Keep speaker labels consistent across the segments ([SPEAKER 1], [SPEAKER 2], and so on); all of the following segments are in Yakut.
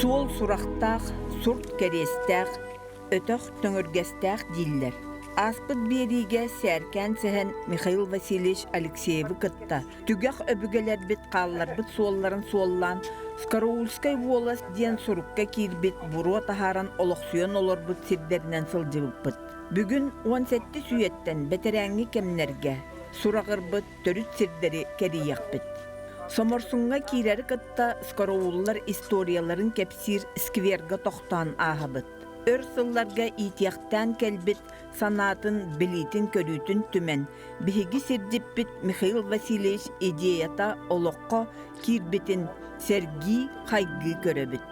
[SPEAKER 1] Суол сурахтаах, сурт кэриэстээх, өтөх төҥүргэстээх дииллэр. Ааспыт биэриигэ сээркээн сэһэн Михаил Васильевич Алексеевы кытта түгэх өбүгэлэрбит хаалларбыт суолларын суоллаан Скороульскай уолас диэн сурукка киирбит буруо таһааран олохсуйан олорбут сирдэринэн сылдьыбыппыт. Бүгүн 17 үйэттэн бэтэрээҥҥи кэмнэргэ сураҕырбыт төрүт сирдэри кэрийиэхпит. Соморсуҥҥа киирэри кытта Скороуллар историяларын кэпсиир сквергэ тохтоон ааһабыт. Өр сылларга иитиэхтээн кэлбит санаатын, билиитин-көрүүтүн түмэн, биһиги сирдьиппит Михаил Васильевич идеята олоххо киирбитин сэргии, хайгыы көрөбүт.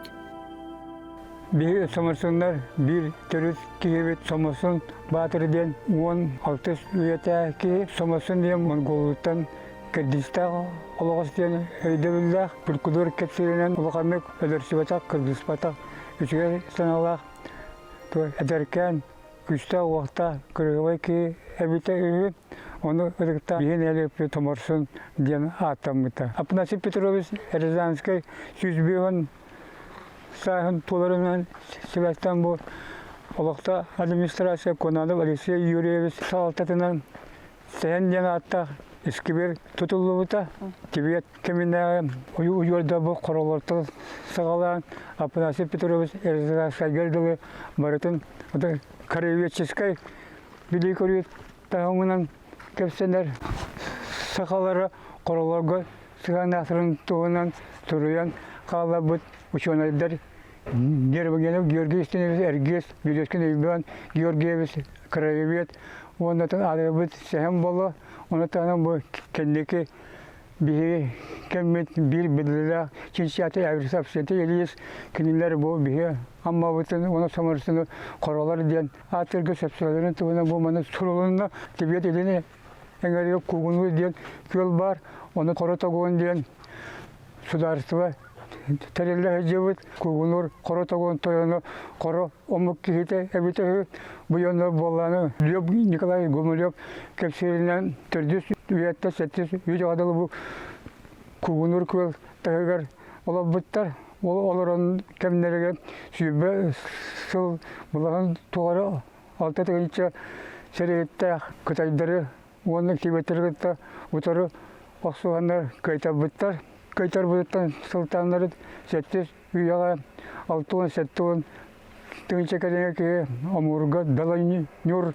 [SPEAKER 2] Биһиги Соморсуннар биир төрүт киһибит Соморсун Баатыр диэн 16 үйэтэ киһи Соморсун диэн монголуттан кэрдиистээх олоҕос диэн өйдөбүллээх фольклор кэпсииринэн улаханнык өлөрсүбэтэх, кыргыспатах үчүгэй санаалаах эдэркээн күүстээх-уохтаах кырыһыбай киһи эбитэ үһү. Ону ытыктаан биһи нэһилиэкпит Томорсун диэн ааттаммыта. Афанасий Петрович Рязанскай 105 сааһын туоларынан сибээстээн бу олохто администрация Кононов Алексей Юрьевич салалтатынан Сэһэн диэн ааттаах искибиэр тутуллубута. Тибиэт кэминээҕи уйуорда бу хоролортон саҕалаан Афанасий Петрович Рязанскайга дылы барытын краеведческай билии-көрүү таһымынан кэпсэнэр сахалары хоролорго сыһыаннаахтарын туһунан суруйан хаалларбыт учуонайдар Гермогенов Георгий Устинович Эргиэс, Бүлүөскүн Уйбаан Георгиевич краевед уонна аатырбыт Сэһэн Боло, ону таһынан бу кэнники биһиги кэммит биир биллиилээх чинчийээччи Аврисов Святый Ильич кинилэр бу биһи Аммабытын уонна Самарсыны хоролор диэн ааттыырга сөпсөһөлөрүн туһунан бу маны сурулунна. Тибет илини эҥэригэр Кугунуу диэн күөл баар, ону Хоро Тогуон диэн судаарыстыба тэриллэ сылдьыбыт Кугунуур Хоро Тогуон тойоно Хоро омук киһитэ эбитэ үһү. Бу дьоннор буоллааны Лев Николай Гумилев кэпсииринэн төрдүс үйэттэн сэттис үйэҕэ дылы бу Кугунуур күөл таһыгар олорбуттар. Ол олорон кэмнэригэр 20 сыл былаһын тухары 6 тыһыынча сэрииһиттээх кытайдары уонна тибеттэри кытта утары охсуһаннар кыайтарбыттар. Кыайтарбытыттан сылтааннары сэттис үйэҕэ 60-70 тыһыынча кэриҥэ киһи Амурга Даланьюр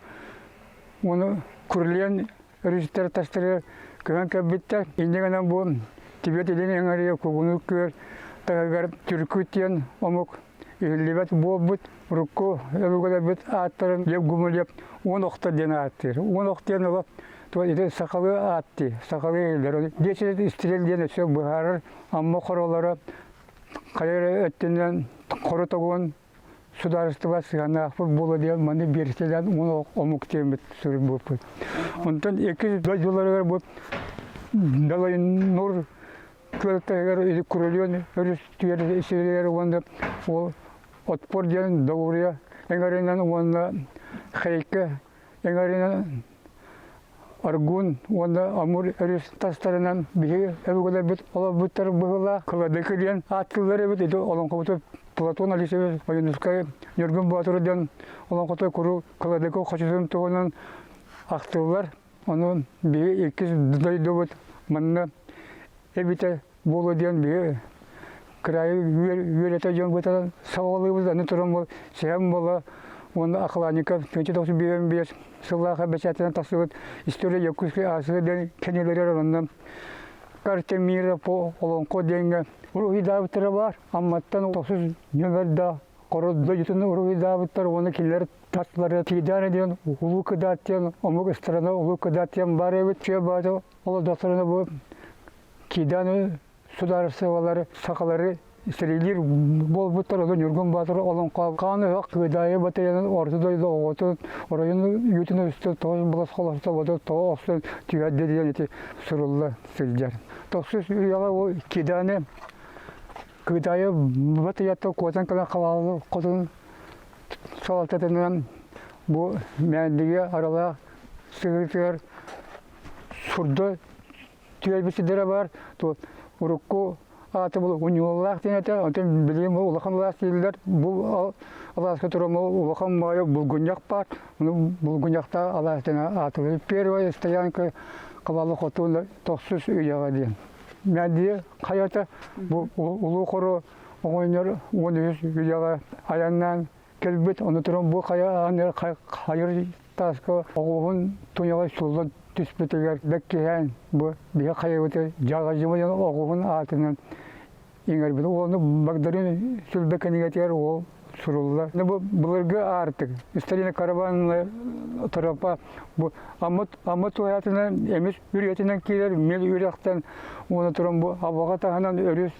[SPEAKER 2] уонна Курлен өрүстэр тастары көһөн кэлбиттэр. Инньэ гынан бу Тибет илин эҥэригэр Кугуну күөл таһыгар Түркүт диэн омук иһиллибэт буолбут урукку өбүгэлэрбит ааттарын Лев Гумилев уон охто диэн ааттыыр. Уон ох диэн олох ити сахалыы ааттыы, сахалыы иһиллэр. Десять истрел диэн өссө быһаарар Амма хоролоро хайа эрэ өттүнэн хоро тогуон судаарыстыба сыһыаннаахпыт буола диэн маны биэрсэлээн уон омук диэммит суруйбуппут. Онтон иккис дойдуларыгар бу Далайнур күөлтэһигэр или Курулион өрүс түгэр сиригэр уонна ол Отпор диэн Даурия эҥэринэн уонна Хейке эҥэринэн Аргун уонна Амур өрүс тастарынан биһиги өбүгэлэрбит олорбуттар быһыылаах Кыладыкы диэн ааттыыллар эбит ити олоҥхобуту Платон Алексеевич Ойуунускай Ньургун Боотур диэн олоҥхото куру Кыладыкы хочотун туһунан ахтыллар. Ону биһи иккис дойдубут манна эбитэ буолуо диэн биһи кыраайы үөрэтэ дьон бытаран саҕалыыбыт аны туран бу сэһэн буола уонна Ахланников 1955 сыллаах бэчээтинэн тахсыбыт История Якутской АССР диэн кинилэригэр онно карта мира по Олоҥхо диэҥҥэ уруһуйдаабыттара баар. Амматтан тохсус нүөмэрдээх Хоро дойдутун уруһуйдаабыттар уонна кинилэр татлары Кидаана диэн Улуу Кыдаат диэн омук страна Улуу Кыдаат диэн баар эбит. Чүө баата олордохторуна бу Кидааны судаарыстыбалары сахалары сэриилиир буолбуттар. Ону Ньургун Баатыр олоҥхо хаан өһөх Кыдаайы батыйанын орто дойду оҕотун оройун үүтүн үстүн тоҕус былас холосто боду тоҕо охсон түһэрдэ диэн ити сурулла сылдьар. Тохсус үйэҕэ ол Кидааны Кыытаайы батыйаттан куотан кэлэн халаалы хотун салалтатынан бу Мээндигэ аралаах сыһыытыгар сурда түөлбүт сирдэрэ баар. Урукку ааты бу уньуоллаах диэн этэ. Онтон билигин бу улахан алаас дииллэр. Бу алааска туран улахан баайы булгунньах баар. Ону булгунньахтаах алаас диэн аатылар. Первая стоянка Кабалы хотун тохсус үйэҕэ диэн. Мээндийэ хайата бу Улуу Хоро оҕонньор 13 үйэҕэ айаннаан кэлбит. Ону туран бу хайа хайыр тааска оҕуһун туйаҕа суллан түспүтүгэр бэккиһээн бу биһи хайабыты Дьаҕадьыма диэн оҕуһун аатынан иҥэрбит. Ону Багдарыын Сүлбэ кинигэтигэр ол суруллар. Бу былыргы аартык, старина караванная тропа бу Амма Амма туһаятынан эмис үрүйэтинэн киирэр мил үрэхтэн уонна туран бу Абаҕа таһынан өрүс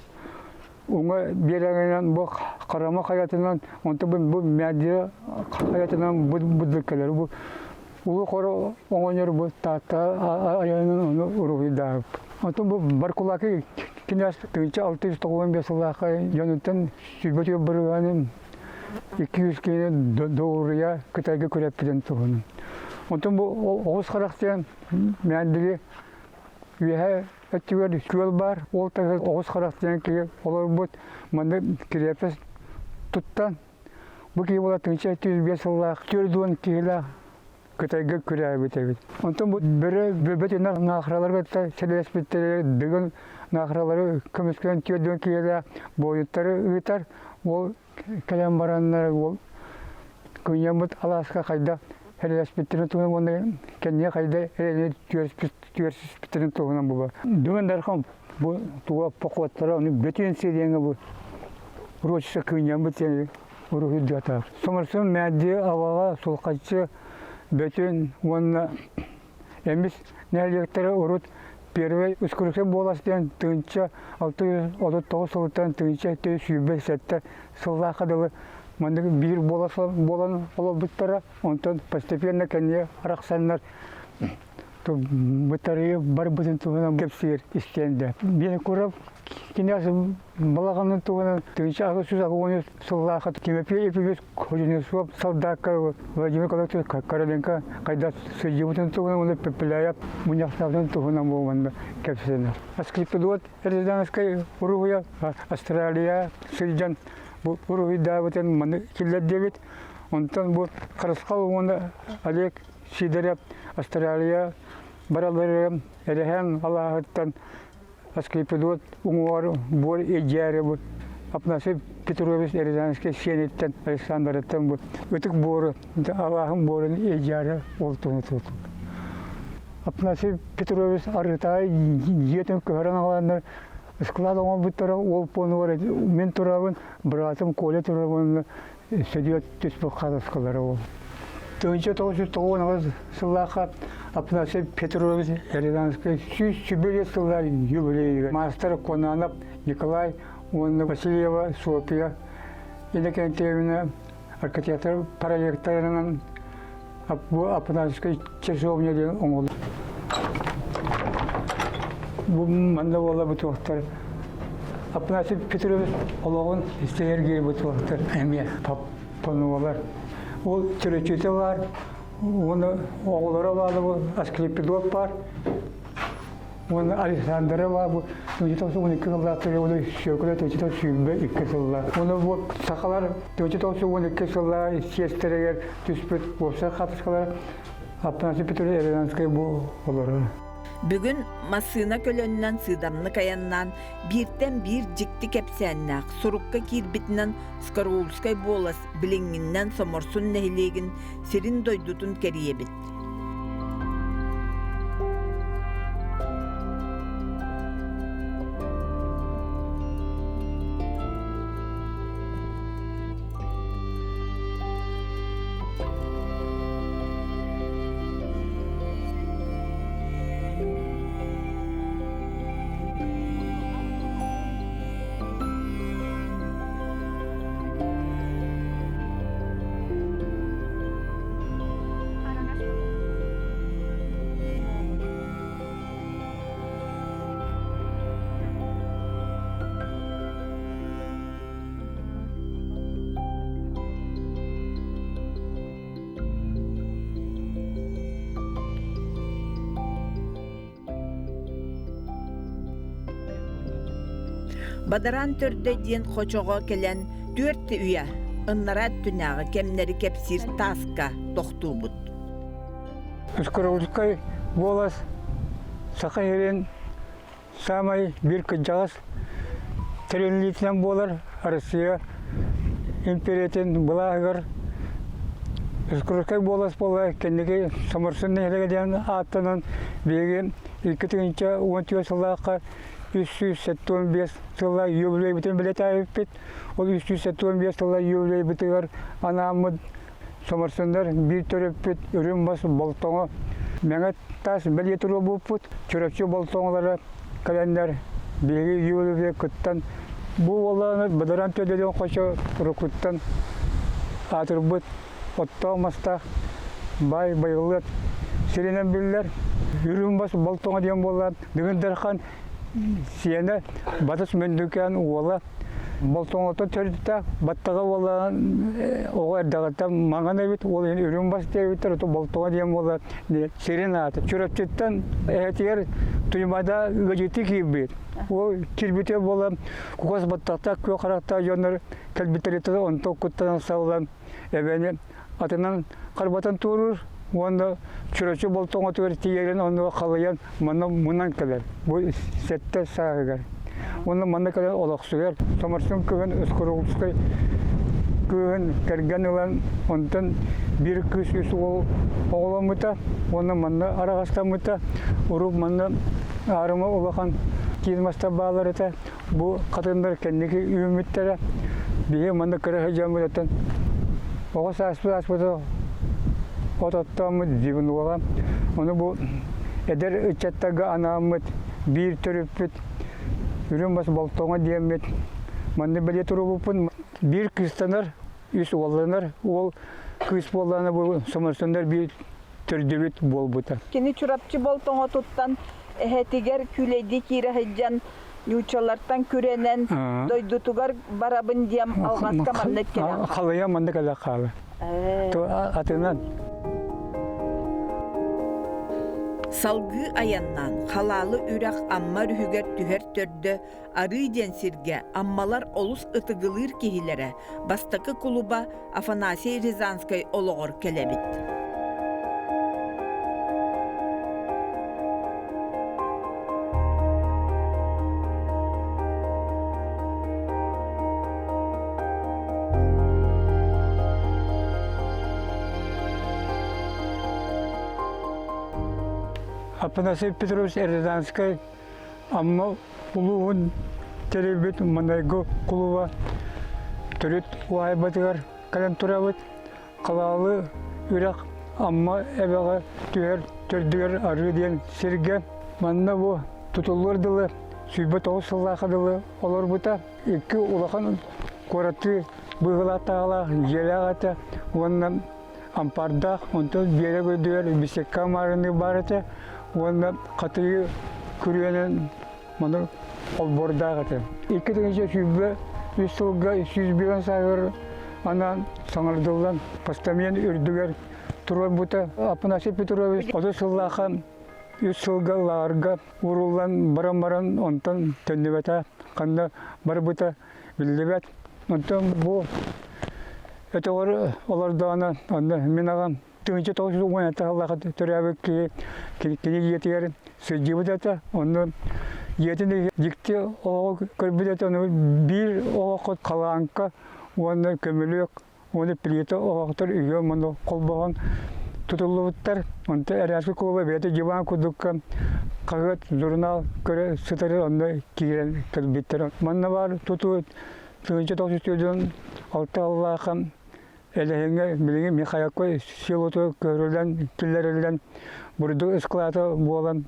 [SPEAKER 2] уҥа биэрэгинэн бу Харама хайатынан онтон бу бу Мээдьиэ хайатынан бу бу кэлэр бу Улуу Хоро оҕонньор бу Таатта айанын ону уруһуйдаабыт. Онтон бу Баркулаки кинээс 1695 сыллаахха дьонуттан сүүрбэ бырыһыанын 200 киһини доуруйа Кытайга күрэппитин туһунан. Онтон бу оҕус харах диэн Мээндиги үөһэ өттүгэр күөл баар, ол таһыгар оҕус харах диэн киһи олорбут. Манна кириэппэс туттан Бу киһи буола 1105 сыллаах 40 киһилээх Кытайга күрээбит эбит. Онтон бу бөрө бөбөт ынах наахаралары кытта сэлэспиттэригэр дыгын наахаралары көмүскээн 40 киһилээх буойуттары ыытар. Ол кэлэн бараннар ол кынньаммыт алааска хайдах сэлэспиттэрин туһунан уонна кэннигэ хайда эрэни түөрсүспүттэрин туһунан була. Дыгын Дархан бу туга походтара ону бүтүн сириэҥэ бу урочище кыынньаммыт диэн уруһуйдуотаах. Соморсун Мээдди Абаҕа Сулхаччы Бөтүн уонна Эмис нэһилиэктэрэ урут первый Ускуруксай буолас диэн 1639 сылыттан 1727 сыллаахха дылы маннык биир буолан олорбуттара. Онтон постепенно кэннигэ арахсаннар бытарыйы барбытын туһунан кэпсиир истиэндэ. Винокуров кинээс балаҕанын туһунан 1883 сыллаахха Тимофей Ефимович Кузнецов солдакка Владимир Николаевич Короленко хайдах сылдьыбытын туһунан уонна Пепеляев мунньахтаабытын туһунан буолуонна кэпсэнэр. Асклепидот Рязанскай уруһуйа Австралия сылдьан бу уруһуйдаабытын маны киллэрдибит. Онтон бу Харысхал уонна Олег Сидоров Австралия баралары Эрэһээн алааһыттан Асклепидот уҥуоҕар буор илдьээри бу Афанасий Петрович Рязанский сиэниттэн Александрыттан бу ытык буору алааһын буорун илдьээри ол туһун тутут. Афанасий Петрович Арытаай дьиэтин көһөрөн аҕаланнар склад оҥорбуттара ол пуонугар мин турабын, быраатым Коля турабын Сөдүөт түспүт хараскалара ол. 1998 сыллаахха Афанасий Петрович Рязанскай 125 сыллаах юбилейыгар маастар Конанов Николай уонна Васильева Софья Иннокентьевна архитектор проекторынан бу Афанасьевскай часовня диэн оҥолу. Бу манна буола бутуохтар. Афанасий Петрович олоҕун истэйэргиир бутуохтар эмиэ пануолар. Ол төрөччүтэ баар, уонна оҕолоро баар, бу Асклепидот баар, уонна Александра баар, бу 1912 сыллаахтар, уонна Сүөкүлэ 1922 сыллаах. Уонна бу сахалар 1912 сыллаах сиэстэригэр түспүт уопсай хаартыскалара Афанасий Петрович Рязанскай бу олорор.
[SPEAKER 1] Бүгүн массыына көлөннөн сыыдамнык айаннаан бииртэн биир дьикти кэпсээннээх сурукка киирбитинэн Скоробскай буолас билиҥҥиннэн Соморсун нэһилиэгин сирин-дойдутун кэрийэбит. Бадараан төрдө диэн хочоҕо кэлэн түөрт үйэ ыннараа өттүнээҕи кэмнэри кэпсиир тааска тохтуубут.
[SPEAKER 2] Скоровскай буолас Саха сирин саамай биир кырдьаҕас тэриллиитинэн буолар Россия империятын былааһыгар Скорскай буолас буола кэнники Соморсун нэһилиэгэ диэн ааттанан биһиги 2014 сыллаахха 375 сылла юбилейбытын билэтээбиппит. Ол 375 сылла юбилейбытыгар анааммыт Соморсуннар биир төрөппүт үрүҥ бас болтоҥо Мэҥэ таас бэлиэ туруорбуппут. Чурапчы болтоҥолоро кэлэннэр биһиги юбилейбытыгар кыттан бу уоллааны бадаран төлөдөн хочо уруккуттан аатырбыт оттоох мастаах баай байылыат сиринэн биллэр. Үрүҥ бас болтоҥо диэн буолла Дыгын Дархан сиэнэ Батыс Мөндүкээн уола Болтоҥоттон төрүттээх баттаҕа уола оҕо эрдэҕиттэн маҥан эбит, ол иһин үрүҥ бас диэбиттэр, ото Болтоҥо диэн буола сирин аата. Чурапчыттан эһэтигэр Туймада ыалдьыттыы киирбит. Ол киирбитэ буола кугас баттахтаах күөх харахтаах дьоннор кэлбиттэриттэн онтон куттанан саллан эбэни атынан харбатан туоруур уонна Чурапчы Болтоҥотугар тиийэрин онно халыйан манна мунан кэлэр. Бу сэттэ сааһыгар. Уонна манна кэлэн олохсуйар. Соморсун кыһын Ыскуругупскай кыыһын кэргэн ылан онтон биир кыыс үс уол оҕоломмута уонна манна араҕастаммыта. Урут манна аарыма улахан киин мастар бааллар этэ. Бу хатыннар кэнники үүммүттэрэ. Биһиги манна кыра сылдьаммыт оҕо сааспыт ааспыта от оттооммут дьибин уола. Ону бу эдэр ыччаттарга анааммыт биир төрүппүт үрүҥ бас болтоҥо диэммит манна бэлиэ туругуппун биир кыыстанар, үс уолланар. Уол кыыс буоллаҕына бу Соморсуннар биир төрдүбүт буолбута.
[SPEAKER 1] Кини Чурапчы Болтоҥотуттан эһэтигэр күүлэйдии киирэ сылдьан нууччалартан күрэнэн дойдутугар барабын диэн алҕаска маннык кэлэн
[SPEAKER 2] халыйа маннык кэлэ хаала. Атынан.
[SPEAKER 1] Салгыы айаннаан Халаалы үрэх Амма өрүһүгэр түһэр төрдө Арыы диэн сиргэ Аммалар олус ытыгылыыр киһилэрэ бастакы кулуба Афанасий Рязанскай олоҕор кэлэбит.
[SPEAKER 2] Афанасий Петрович Рязанскай Амма улууһун тэрийбит Манайгы кулуба төрүт уһаайбатыгар кэлэн турабыт. Халаалы үрэх Амма эбэҕэ түһэр төрдүгэр Арыы диэн сиргэ. Манна бу тутуллуор дылы 29 сыллаахха дылы олорбута. Икки улахан куораттыы быыһылааттаҕалаах дьиэлээх этэ уонна ампаардаах, онтон биэрэк үрдүгэр беседка маарыныы баар этэ уонна хатыйы күрүөнэн маны олбуордаах этэ. 2023 сылга 101 сааһыгар анаан саҥардыллан постамент үрдүгэр туруорбута. Афанасий Петрович 30 сыллаахха үс сылга лааҕырга ууруллан баран-баран онтон төннүбэтэ, ханна барбыта биллибэт. Онтон бу өтөҕөр олордоҕуна онно мин аҕам 1917 сыллаахха төрөөбүт киһи кини дьиэтигэр сылдьыбыт этэ. Онно дьиэтин дьикти оҕо көрбүт этэ. Ону биир оһоххо халааҥка уонна көмүлүөк уонна плита оһохтор үһүө муну холбоһон тутуллубуттар. Онто эрээски кулуба бэйэтэ диван курдукка хаһыат, журнал көрө сытары онно киирэн кэлбиттэр. Манна баар тутуу 1996 сыллаахха Элэһиҥҥэ билигин Михайловка селотугар көһөрүллэн киллэриллэн бурдук ыскылаата буолан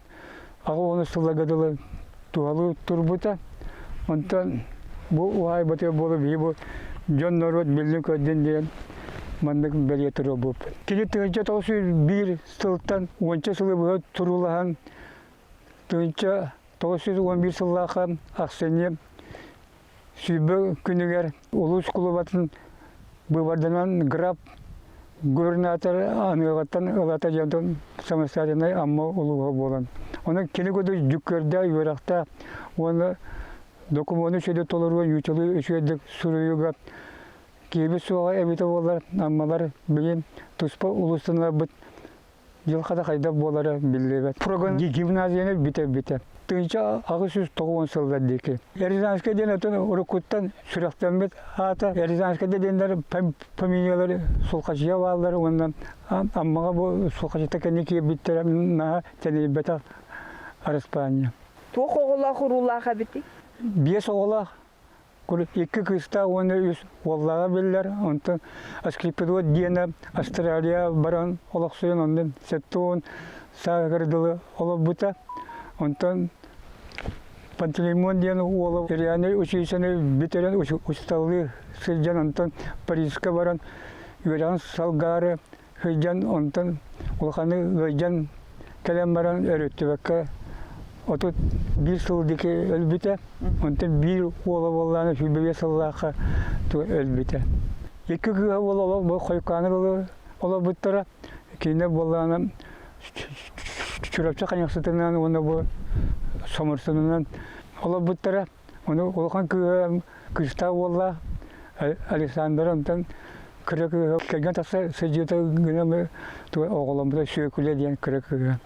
[SPEAKER 2] 80 сылларга дылы туһалыы турбута. Онтон бу уһаайбатыгар буолу биһи бу дьон норуот биллин көрдүн диэн маннык бэлиэ туруорбуппут. Кини 1901 сылтан уонча сылы быһа туруулаһан 1911 сыллаахха ахсынньы 20 күнүгэр улуус кулубатын быыбарданан граб губернатор аныаҕыттан ылата дьонтон самостоятельнай Амма улууһа буолан. Онон кини курдук дьүккүөрдээх үөрэхтээх уонна Докумуону үчүгэйдик толорууга, нууччалыы үчүгэйдик суруйууга киһибит суоҕа эбитэ буоллар, Аммалар билим туспа улуустанарбыт дьылҕата хайдах буолара биллибэт. Прогон гимназияны бүтэрбитэ. 1890 сыллар диэки. Рязанскай диэн отон уруккуттан сүрэхтэммит аата Рязанскай диэннэр фамилиялар Сулхачыйа бааллар уонна Аммаҕа бу Сулхачыта кэнни киирбиттэрэ наһаа тэнийбэтэх Араспаанньа.
[SPEAKER 1] Туох оҕолоох уруулаах эбитий?
[SPEAKER 2] Биэс оҕолоох Икки кыыстаах уонна үс уоллааҕа биллэр. Онтон Асклепидот диэнэ Австралия баран олохсуйан онно 70 сааһыгар дылы олорбута. Онтон Пантелеймон диэн уола реальнай училищены бүтэрэн учууталлыы сылдьан онтон Парижка баран үөрэҕин салгаары сылдьан онтон улаханы ыалдьан кэлэн баран өрүттүбэккэ 31 сыл диэки өлбүтэ. Онтон биир уола буоллаҕына 25 сыллаахха өлбүтэ. Икки кыыһа уола олох хойуккааҥы дылы олорбуттара. Кинилэр буоллаҕына Чурапчы Хайахсытынан уонна бу Соморсунунан олорбуттара. Ону улахан кыыһа кыыстаах уоллаах Александр онтон кыра кыыһа кэргэн тахса сылдьыыта гынан оҕоломмута Сүөкүлэ диэн кыра кыыһа.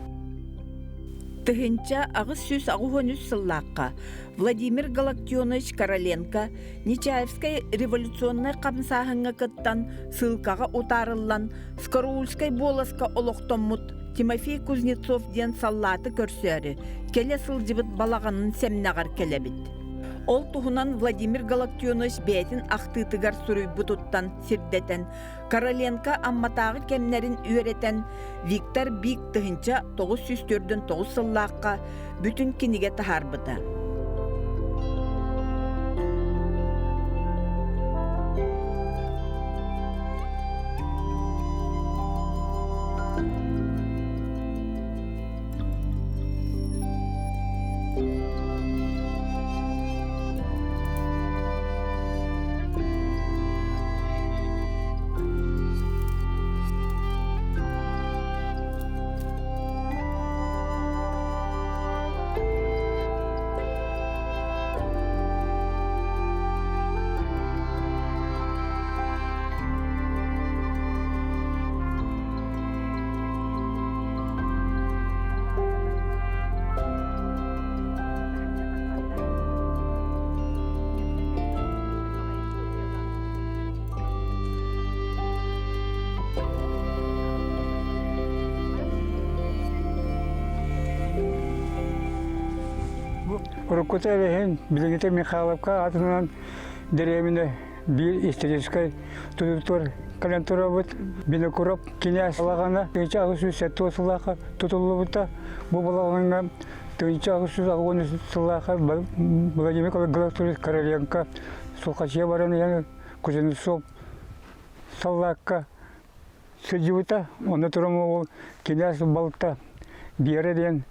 [SPEAKER 1] 1883 сыллаахха Владимир Галактионович Короленко Нечаевскай революционнай хамсааһыҥҥа кыттан сыылкаҕа утаарыллан Скороульскай буоласка олохтоммут Тимофей Кузнецов диэн саллааты көрсөөрү кэлэ сылдьыбыт балаҕанын сэмнэҕэр кэлэбит. Ол туһунан Владимир Галактионович бэйэтин ахтыытыгар суруйбутуттан сирдэтэн, Короленко Амматааҕы кэмнэрин үөрэтэн Виктор Бик 1949 сыллаахха бүтүн кинигэ таһаарбыта.
[SPEAKER 2] Уруккута эрэһин билиҥҥитэ Михайловка аатынан дэриэбинэ биир историческай тутуур кэлэн турабыт. Винокуров кинээс балаҕана 1870 сыллаахха тутуллубута. Бу балаҕаҥҥа 1883 сыллаахха Владимир Галактович Короленко Сулхачыйа баран иһэн Кузнецов саллаакка сылдьыбыта. Онно туран ол кинээс балта Биэрэ диэн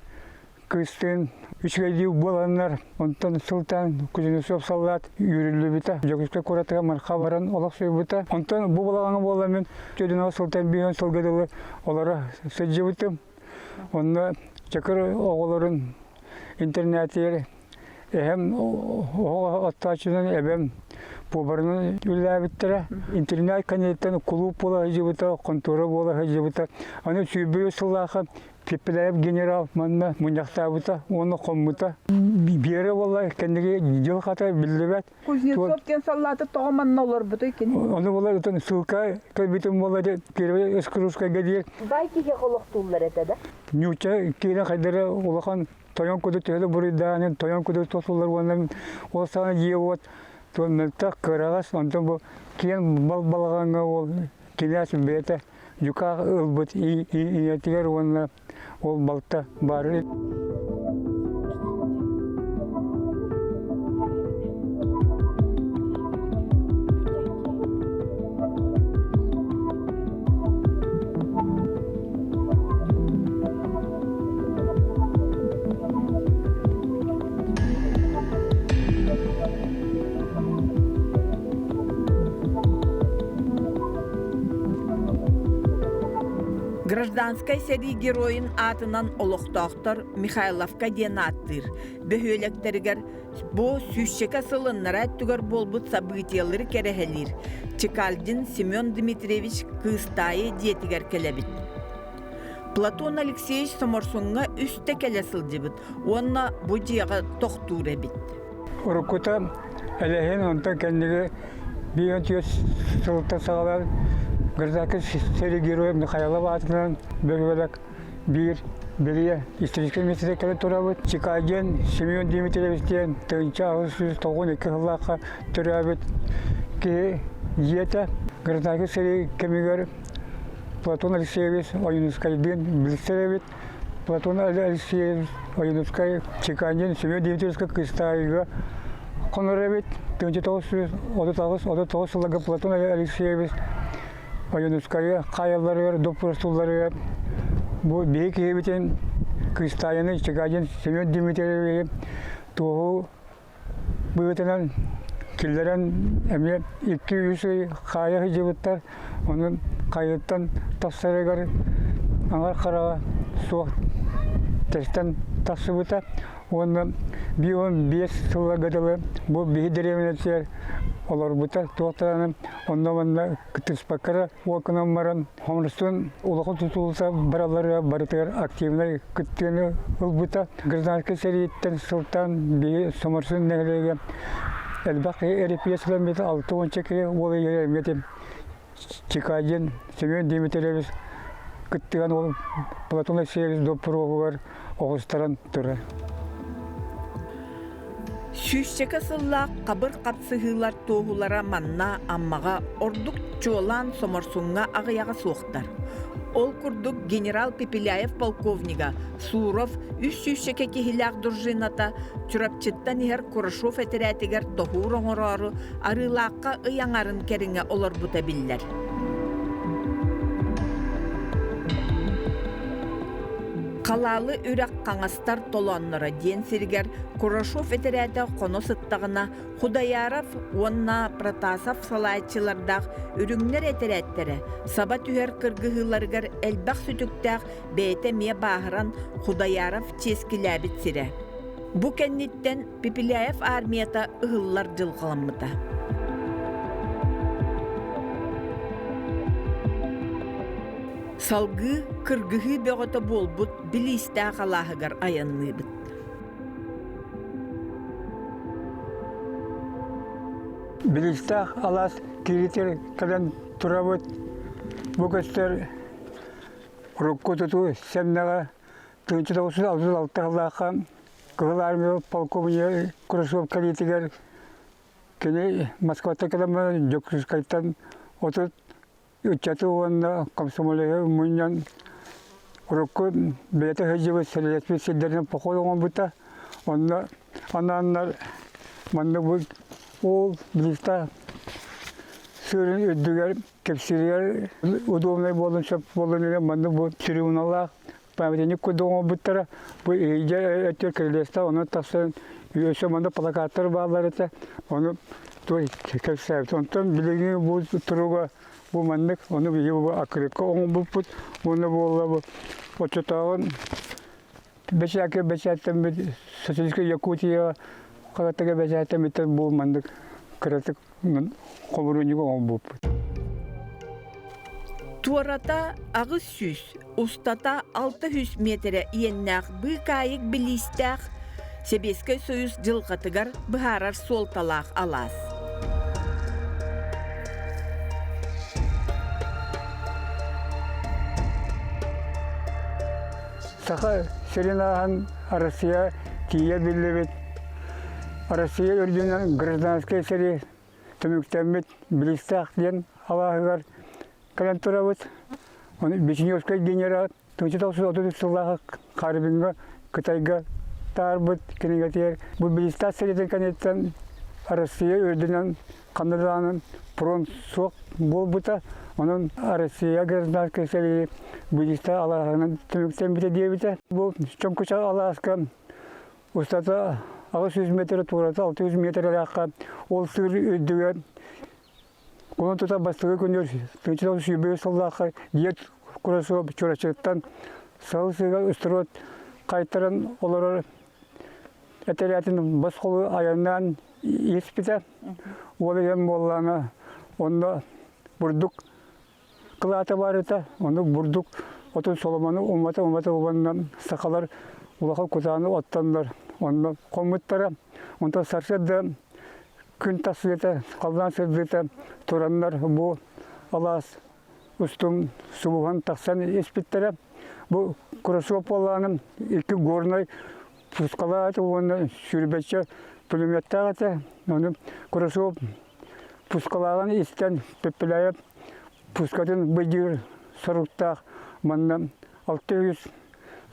[SPEAKER 2] кыыстыын үчүгэйдии буоланнар, онтон сылтаан Кузнецов саллаат үүрүллүбүтэ. Дьокуускай куоратыгар Марха баран олохсуйбута. Онтон бу балаҕаҥа буолла мин Чөдүнэҕэ сылтан биһэн сылга дылы олоро сылдьыбытым. Онно Чакыр оҕолорун интернатигэр эһэм оҕо оттооччунан эбэм пуобарынан үлэлээбиттэрэ. Интернат кэнниттэн кулууп буола сылдьыбыта, хонтуора буола сылдьыбыта. Аны 21 сыллаахха Пепеляев генерал манна мунньахтаабыта уонна хоммута. Биэрэ буолла кэнниги дьыл хата биллибэт.
[SPEAKER 1] Кузнецов диэн саллааты тоҕо манна олорбутой кини?
[SPEAKER 2] Ону буолла ытын ссылка кэлбитим буолла де первый эскрускайга диир.
[SPEAKER 1] Бай киһи олохтууллар этэ да?
[SPEAKER 2] Ньууча киирэн хайдары улахан тойон куду төһө да буруйдаанын тойон куду тосуллар уонна ол саҕана дьиэ уот мөлтөх кыараҕас онтон бу киэн балаҕаҥҥа ол кинээс бэйэтэ дьукаах ылбыт ийэтигэр уонна ол балта баар.
[SPEAKER 1] Гражданскай сэрии геройун аатынан олохтоохтор Михайловка диэн ааттыыр бөһүөлэктэригэр бу сүүсчэкэ сыл ыннараа өттүгэр буолбут событиелары кэрэһэлиир Чекальдин Семен Дмитриевич Кыыстаайы дьиэтигэр кэлэбит. Платон Алексеевич Соморсуҥҥа үстэ кэлэ сылдьыбыт уонна бу дьиэҕэ тохтуур эбит.
[SPEAKER 2] Уруккута Элэһин, онтон кэнниги биир сылтан саҕалаан Гражданскай сэрии геройа Михайлов аатынан бөһүөлэк биир бэлиэ историческай миэстэтэ кэлэн турабыт. Чикадин Семен Дмитриевич диэн 1892 сыллаахха төрөөбүт киһи дьиэтэ. Гражданскай сэрии кэмигэр Платон Алексеевич Ойуунускайдыын билсэр эбит. Платон Алексеевич Ойуунускай Чеканин Семен Дмитриевичка Кыстаайыга хонор эбит. 1938-39 сылларга Платон Алексеевич Ойуунускайы хаайалларыгар, доппуруостуулларыгар бу биһи киһибитин Кыстаайыны Чеканин Семен Дмитриевиһи туоһу быһыытынан киллэрэн эмиэ 2-3 ый хаайа сылдьыбыттар. Онон хайыттан тахсарыгар аҥар хараҕа суох тэстэн тахсыбыта. Уонна 15 сылларга дылы бу биһи дэриэбинэтигэр олорбута. Туох даҕаны онно-манна кыттыспакка эрэ уокунан баран Хомустун улахан тутулута баралларыгар барытыгар активнай кыттыыны ылбыта. Гражданскай сэрииттэн сылтаан биһи Соморсун нэһилиэгэ элбэх киһи репрессияламмыт 60 киһи уол эмиэ Чикадин Семен Дмитриевич кыттыган ол Платон Алексеевич доппуруоһугар оҕустаран турар.
[SPEAKER 1] Сүүсчэкэ сыллаах хабыр хапсыһыылар туоһулара манна Аммаҕа ордук чуолаан Соморсуҥҥа аҕыйаҕа суохтар. Ол курдук генерал Пепеляев полковнига Суров үс сүүсчэкэ киһилээх дружината Чурапчыттан иһэр Курашов этэрээтигэр тоһуур оҥороору Арыылаахха ый аҥарын кэриҥэ олорбута биллэр. Халаалы үрэх хаҥастар толоонноро диэн сиригэр Курашов этэрээтэ хоно сыттаҕына Худаяров уонна Протасов салааччылардаах үрүҥнэр этэрээттэрэ саба түһэр кыргыһыыларыгар элбэх сүтүктээх бэйэтэ эмиэ бааһыран Худаяров чиэскилээбит сирэ. Бу кэнниттэн Пепеляев армията ыһыллар дьылҕаламмыта. Салгыы кыргыһыы бөҕөтө буолбут Билиистээх алааһыгар айанныыбыт.
[SPEAKER 2] Билиистээх алаас кииритэр кэлэн турабыт. Бу көстөр урукку тутуу сэмнэҕэ 1966 сыллаахха Кыһыл Армия полковнига Курашов кэлиитигэр кини Москваттан кэлэн Дьокуускайтан 30 ыччаты уонна комсомолеһы мунньан урукку бэйэтэ сылдьыбыт сэлэлэспит сирдэринэн поход оҥорбута. Онно анааннар манна бу ол билиста сыырын үрдүгэр кэпсииригэр удобнай буолун сөп буолун диэн манна бу трибуналаах памятник курдук оҥорбуттара. Бу иһирдьэ өттүгэр кирилиэстэ онон тахсан өссө манна плакаттар бааллар этэ. Ону кэпсээбит. Онтон билигин бу туруга бу маннык, ону биһиги бу аккырыыкка оҥорбуппут. Уонна буолла бу оччотооҕун бэчээккэ бэчээттэммит Социалистическая Якутия хаһыаттарга бэчээттэммиттэр бу маннык кыратык хомуруунньугу оҥорбуппут.
[SPEAKER 1] Туората 800, устата 600 миэтэрэ иэннээх быыкаайык билиистээх Сэбиэскэй Союз дьылҕатыгар быһаарар суолталаах алаас.
[SPEAKER 2] Саха сирин ааһан Россия тиийэ биллибит. Россия үрдүнэн гражданскай сэрии түмүктэммит Билистээх диэн алааһыгар кэлэн турабыт. Ону Бичневскай генерал 1933 сыллаах Харбиҥҥа Кытайга таарбыт кинигэтигэр бу Билистээх сэриитин кэнниттэн Россия үрдүнэн ханна даҕаны фронт суох буолбута. Онон Россия гражданскай сэрии Билистээх алааһынан түмүктэммитэ диэбитэ. Бу Чоҥкуча алааска устата 800 метр туората 600 метрэлээххэ ол сыыр үрдүгэр Онон тута бастакы күнүгэр 1925 сыллаахха дьиэ. Курасов Чурачыттан сыл сыыга устуруот хайтаран олорор этэрээтин босхолу айаннаан испитэ. Ол иһэн буоллаҕына онно бурдук кылаата баар этэ. Ону бурдук отун соломону умата-умата уонна сахалар улахан кутааны оттоннор онно хоммуттара. Онтон сарсыарда күн тахсыыта, халлаан сырдыыта тураннар бу алаас устун субуһан тахсан испиттэрэ. Бу Курасов буоллаҕына икки горнай пускалаах этэ уонна сүүрбэччэ пулеметтаах этэ. Ону Курасов пускалааҕын истэн Пепеляев пускатын быдьыыр соруктаах манна 600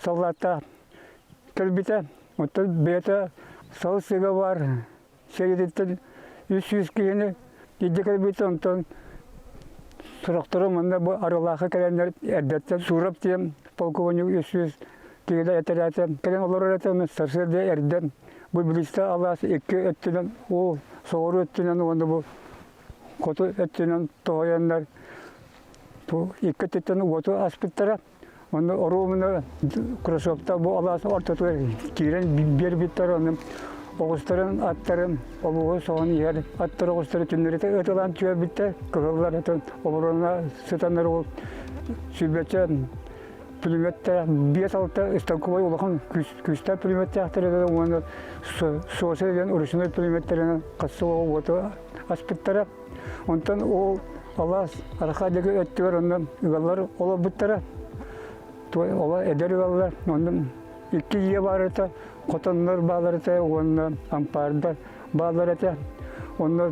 [SPEAKER 2] саллааттаах кэлбитэ. Оттон бэйэтэ сал сыга баар сэриититтэн 300 киһини илдьэ кэлбитэ. Онтон сорохторо манна бу Арылаахха кэлэннэр эрдэттэн Суров диэн полковник 300 киһилэ этэрээтэ кэлэн олорор этэ. Ону сарсыарда эрдэ бу Билистэ алаас икки өттүнэн ол соҕуруу өттүнэн уонна бу хоту өттүнэн тоһуйаннар бу икки өттүттэн уоту аспыттара. Онно оруобуна кроссовка бу алаас ортотугар киирэн биэрбиттэр, ону оҕустарын аттарын олуһу соһон иһэр аттар оҕустары түннэритэ ытылаан түһэрбиттэр, кыһыллар атын оборуона сытаннар ол сүүрбэччэ пулеметтээх 5-6 станковай улахан күүстээх пулеметтээхтэр уонна соса диэн ручной пулеметтэринэн хассы уоту аспыттара. Онтон ол алаас арҕаа диэки өттүгэр онно ыаллар олорбуттара. Ола эдэр ыаллар, онно икки ийэ баар этэ, хотоннор баалар этэ уонна ампаардар бааллар этэ. Онно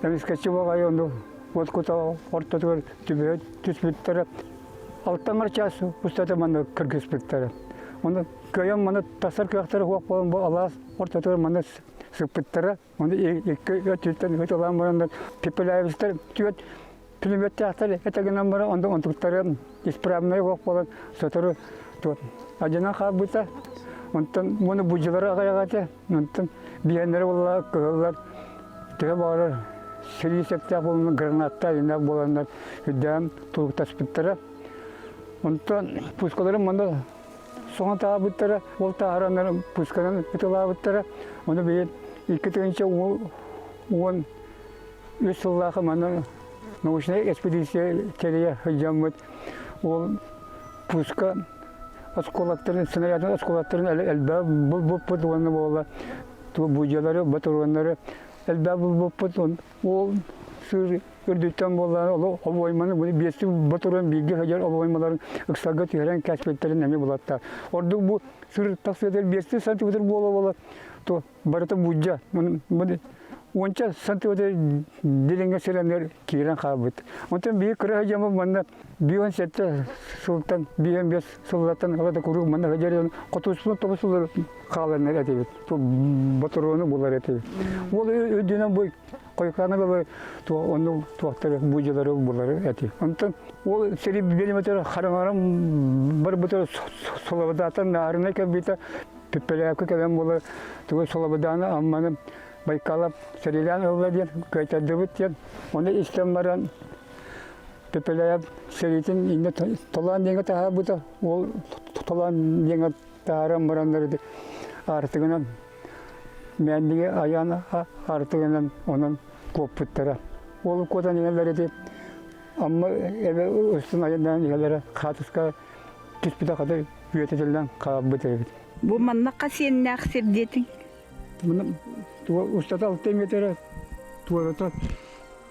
[SPEAKER 2] эмискэччи баҕайы ону уот кута ортотугар түбэһэ түспүттэрэ. Алтаҥар чаас устата манна кыргыспыттара. Ону кыайан маны тахсар кыахтара суох буолан бу алаас ортотугар манна сыппыттара. Оны икки өттүттэн ытылаан бараннар Пепеляевичтар түөрт пулеметтаахтар этэ гынан баран онтон онтуктары исправнай суох буолан сотору адьанан хаалбыта. Онтон уону будьалары аҕыйах этэ. Онтон биһэннэри буолла кыһыллар төһө баҕарар сэрии сэптээх буолан гранаттаах иннээх буоланнар үрдээн тулуктаспыттара. Онтон пускаларын манна соҥо таабыттара, ол тааһыраннар пусканан ытылаабыттара. Ону бэйэ 2013 сыллаах манна научнай экспедиция тэрийэ сылдьаммыт. Ол пуска оскуолаттарын, снарядын оскуолаттарын элбэх булбуппут уонна буола будьалары, ботуруоннары элбэх булбуппут. Ол сыр үрдүттэн буоллаҕына ол обойманы бу биэстик ботуруон бииргэ сылдьар обоймаларын ыксалга түһэрэн кээспиттэрин эмиэ булаттаах. Ордук бу сыр тахсыытыгар биэстик сантиметр буола-буола то барыта буддьа уонча сантиметр дириҥҥэ сирэннэр киирэн хаалбыт. Онтон биир кыра сылдьаммыт манна 57 сылтан 55 сыллартан ыла да куруук манна сылдьар хотуспун тобус сыллар хааланнар этибит. Ботуруону булар этибит. Ол үрдүнэн бу Хойукааны дылы онну туохтары будьалары булары эти. Онтон ол сири бириметер хараҥарам барбыта Солободаатан наарына кэлбитэ Пеппелээккэ кэлэн буолар тугу Солободааны Амманы Байкалап сэрилээн ылла диэн кыайтардыбыт диэн ону истэн баран Пеппелээп сэриитин иннэ толоон диэҥэ таһаарбыта ол толоон диэҥэ таһааран бараннар аартыгынан Мээндиги айаан артыгынан онон куоппуттара. Ол куотан иһэллэр ити Амма эбэ устун айаннаан иһэллэрэ хаатыска түспүтэ хата үөтэтиллэн хаалбыт эбит.
[SPEAKER 1] Бу манна хас иэннээх сир диэтиҥ?
[SPEAKER 2] Устата 6 метрэ, туората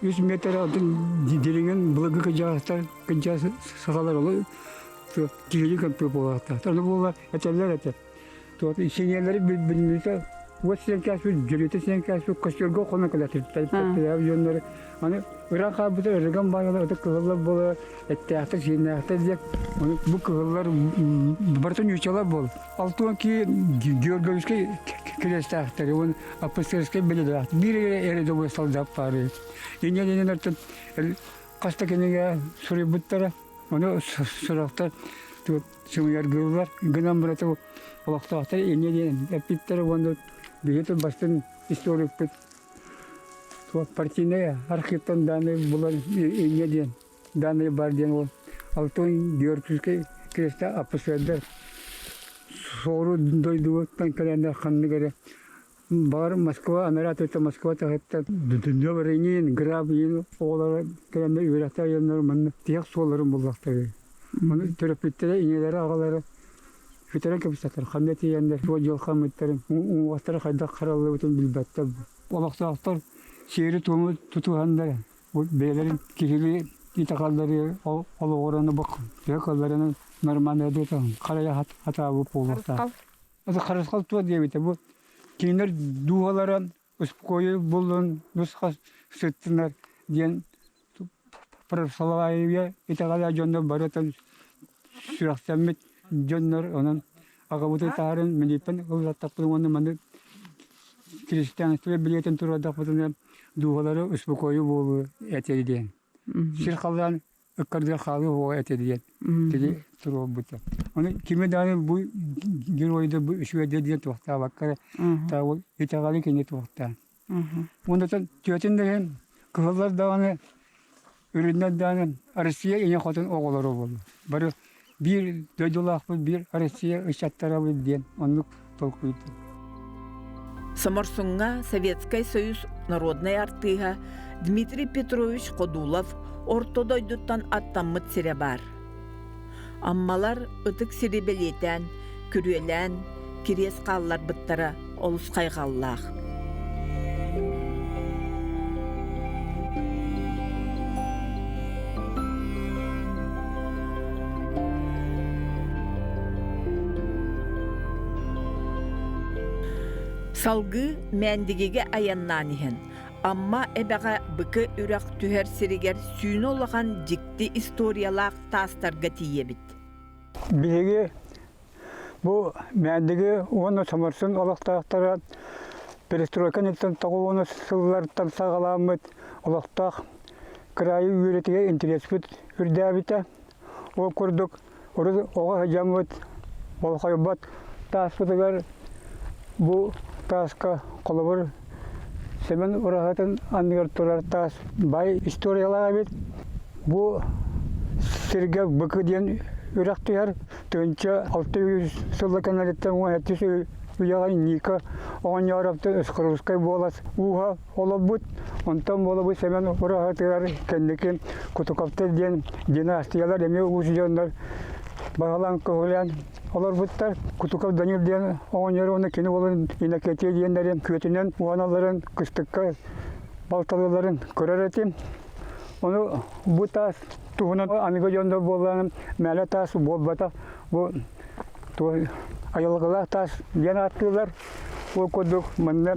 [SPEAKER 2] 3 метрэ, атын дириҥин былыргы кырдьаҕастар кырдьаҕас сахалар олу киһилии көмпү буолаахтаах. Аны буолла этэллэр этэ. Синиэлэри билбиннитэ уот сиэн кээспит, дьөлүтэ сиэн кээспит, костюрга хонон кэлэтиттэр дьоннору. Аны ыран хаалбыта ырыган баайалар ытык кыһыллар буолар, эттээхтэр, сиэннээхтэр диэн. Аны бу кыһыллар барыта ньуучалар буол. Алтуон кии Георгиевскай кириэстээхтэр, уон Апостольскай билэлээх. Биир эрэ рядовой солдат баар. Инньэ диэн хас да кинигэ суруйбуттара. Ону сурахтар сымыйаргыыллар гынан баран олохтоохтор инньэ диэн эппиттэрэ уонна биһиги бастыҥ историкпыт партийнай архивтан дааннай булан инньэ диэн дааннай бар диэн ол. Алтын Георгиевскай креста аппысыардар соҕуруу дойдугуттан кэлэннэр ханнык эрэ баҕар Москва анараа өттө Москва таһыттан Дневринин, Грабин оҕолоро кэлэннэр үөрэхтээх дьоннор манна тиһэх суолларын буллахтара. Маны төрөппүттэрэ, ийэлэрэ, аҕалара сүтэрэн кэбиспэттэр. Ханна тиийэннэр туох дьылҕаммыттарын, уҥуохтара хайдах хараллыбытын билбэттэр. Олохтоохтор сиэри-туому тутуһаннар бэйэлэрин киһилии итэҕэллэри олоҕураны төһө кыалларынан нормально харайа хатаабыт буолуохтаах. Харысхал туох диэбитэ бу кинилэр дууһалара успокойу буллун нус-хас сыттынар диэн православие итэҕэлэ дьоннор барытын сүрэхтэммит дьоннор онон аҕабытын таһарын милииттэн ыллаттахпытын уонна маны христианство билиэтин туруордахпытына дууһалары успокойу буолуу этэ диэн сир халлаан ыккардыгар хаалыы уоҕа этэ диэн кини туруорбута. Ону кими даҕаны бу геройдар бу үчүгэйдэр диэн туохтаабакка эрэ ол итэҕэли кини туохтаан. Уонна түөтүн да иһин кыһыллар даҕаны үрүннэр даҕаны Россия ийэ хотун оҕолоро буолла. Бары биир дойдулаахпыт, биир Россия ыччаттарабыт диэн оннук толкуйдуур.
[SPEAKER 1] Соморсуҥҥа Советскай Союз народнай артыыһа Дмитрий Петрович Ходулов орто дойдуттан аттаммыт сирэ баар. Аммалар ытык сири бэлиэтээн, күрүөлээн, кириэс хаалларбыттара олус хайҕаллаах. Салгыы Мээндигигэ айаннаан иһэн, Амма эбэҕэ Быкы үрэх түһэр сиригэр сүүнэ улахан дьикти историялаах таастарга тиийэбит.
[SPEAKER 2] Биһиги Бу Мээндиги уонна Соморсун олохтоохторо перестройка инниттэн тоҕус сыллартан саҕаламмыт олохтоох кыраайы үөрэтигэ интэриэспит үрдээбитэ. Ол курдук урут оҕо сылдьаммыт болҕойбот тааспытыгар бу тааска холобур Семен ураһатын анныгар турар таас баай историялаах эбит. Бу сиргэ Быкы диэн үрэх түһэр. 1600 сылла кэнниттэн 17 үйэҕэ Ника оҕонньоороптон Ыскарускай буолас ууһа олорбут. Онтон буолабыт Семен ураһатыгар кэнники Кутуковтар диэн династиялар эмиэ уус дьоннор баһылаан көһүлээн олорбуттар. Кутуков Данил диэн оҕонньору уонна кини уолун Иннокентий диэннэрин күөтүнэн уһаналларын кыстыкка балталыылларын көрөр этим. Ону бу таас туһунан аныгы дьондор буоллаҕына мээлэ таас буолбатах бу айылҕалаах таас диэн ааттыыллар. Ол курдук манна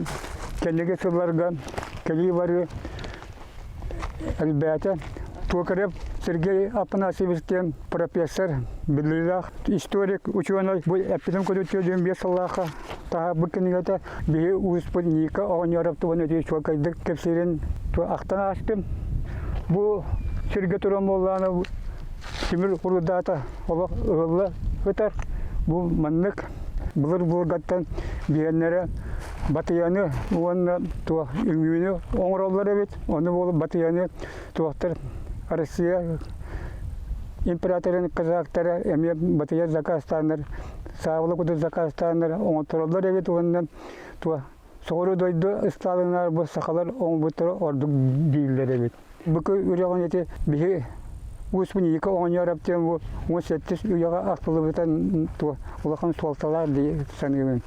[SPEAKER 2] кэнники сылларга кэлии барыы элбээтэ. Токарев Сергей Афанасьевич диэн профессор, биллиилээх историк, учуонай бу эппитин курдук 45 сыллаахха таһаарбыт кинигэтэ биһи ууспут Ника оҕонньоров туһунан өтүү чуолкайдык кэпсиирин ахтан аастым. Бу сиргэ туран буоллаҕына тимир урудаата олох ыһылла сытар. Бу маннык былыр былыргаттан биһиэннэрэ батыйаны уонна туох үҥүүнү оҥороллор эбит. Ону буолуп батыйаны туохтар Россия императорын казактара эмиэ батыйа заказтааннар саабыла курдук заказтааннар оҥоттороллор эбит уонна туох соҕуруу дойду ыстаалынаар бу сахалар оҥорбуттара ордук дииллэр эбит. Бу үрэҕин ити биһи Уус Ника оҕонньоороп диэн бу 17 үйэҕэ ахтыллыбыта улахан суолталаах дии саныыбын.